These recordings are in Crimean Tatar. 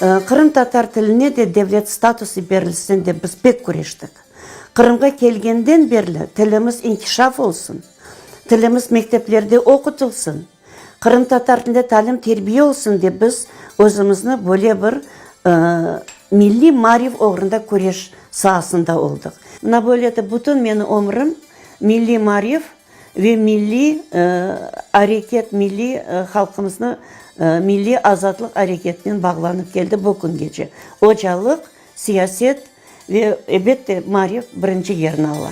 Qırımtatar tiline de devlet statusı berilsin dep biz pek küreştik. Qırımğa kelgenden berli tilimiz inkişaf olsun, tilimiz mekteplerde oqutılsın, qırımtatar tilinde talim-terbiye olsun dep biz özümizni böyle bir milliy maarif oğrunda küreş saasında oldıq. Mına böyle etip bütün menim ömrüm milliy maarif ve milliy areket, milliy halqımıznı milliy azatlıq areketinen bağlanıp keldi bu küngece. Ocalıq, siyaset ve, elbette, maarif birinci yerni ala.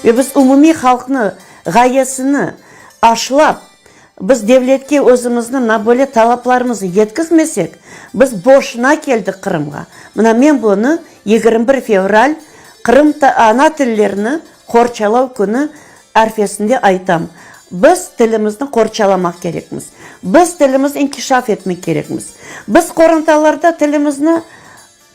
Ve biz umumiy halqnı ğayesini aşlap, Biz devletke özümizni mına böyle talaplarımıznı yetkizmesek, biz boşuna keldik Qırımğa. Mına men bunı 21 fevral, Qırım ana tillerini qorçalav künü arfesinde aytam. Biz tilimizni qorçalamaq kerekmiz. Biz tilimizni inkişaf etmek kerekmiz. Biz qorantalarda tilimizni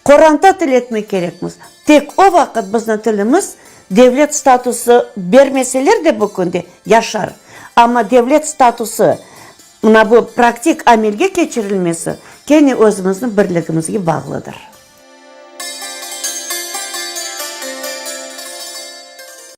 Qoranta til etmek kerekmiz. Tek o vaqıt bizni tilimiz devlet statusı bermeseler de bu künde yaşar. Amma devlet statusı mına bu praktik amelge keçirilmesi kene özümizniñ birligimizge bağlıdır.